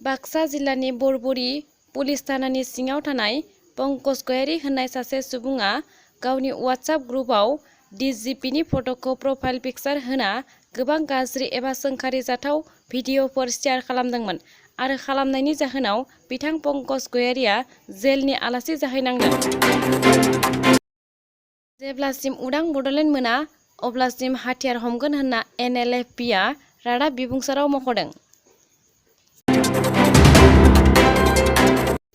बाक्सा जिल्लानि बरबुरि पुलिस थानानि सिङाव थानाय पंकज गयारी होननाय सासे सुबुङा गावनि वाट्सएप ग्रुपआव DGPनि फट'खौ प्रफाइल पिकचार होना गोबां गाज्रि एबा सोंखारि जाथाव भिडिअफोर शेयार खालामदोंमोन आरो खालामनायनि जाहोनाव बिथां पंकज गयारीया जेलनि आलासि जाहैनांदों। जेब्लासिम उदां बड'लेण्ड मोना अब्लासिम हाथियार हमगोन होनना NLFPआ रादाब बिबुंसाराव मख'दों।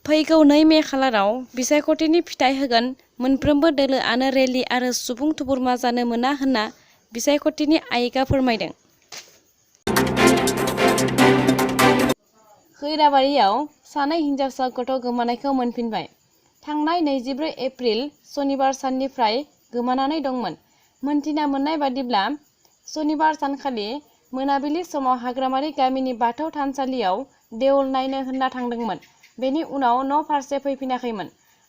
फैगौ 2 मे खालाराव बिसायख'थिनि फिथाइ होगोन मोनफ्रोमबो दोलोआनो रेलि आरो सुबुं थुबुरमा जानो मोना होनना बिसायख'थिनि आयेगा फोरमायदों। खैराबारियाव सानै हिनजावसा गथ' गोमानायखौ मोनफिनबाय। थांनाय 24 एप्रिल सनिबार साननिफ्राय गोमानानै दंमोन। मोनथिना मोननाय बादिब्ला सनिबार सानखालि मोनाबिलि समाव हाग्रामारि गामिनि बाथौ थानसालियाव देवल नायनो होनना थांदोंमोन। बेनि उनाव न' फारसे फैफिनाखैमोन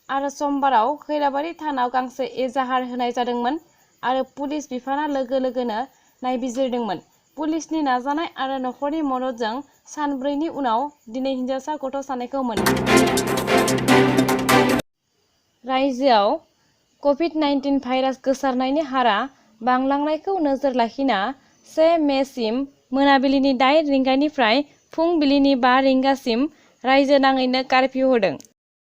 आरो समबाराव खैराबारि थानाव गांसे एजाहार होनाय जादोंमोन आरो पुलिस बिफाना लोगो लोगोनो नायबिजिरदोंमोन। पुलिसनि नाजानाय आरो नखरनि मददजों सानब्रैनि उनाव दिनै हिनजावसा गथ' सानैखौ मोनो। रायजोआव कभिड-19 भाइरास गोसारनायनि हारआ बांलांनायखौ नोजोर लाखिना 1 मेसिम मोनाबिलिनि 8 रिंगानिफ्राय फुंबिलिनि 5 रिंगासिम रायजो नाङैनो कारफिउ होदों।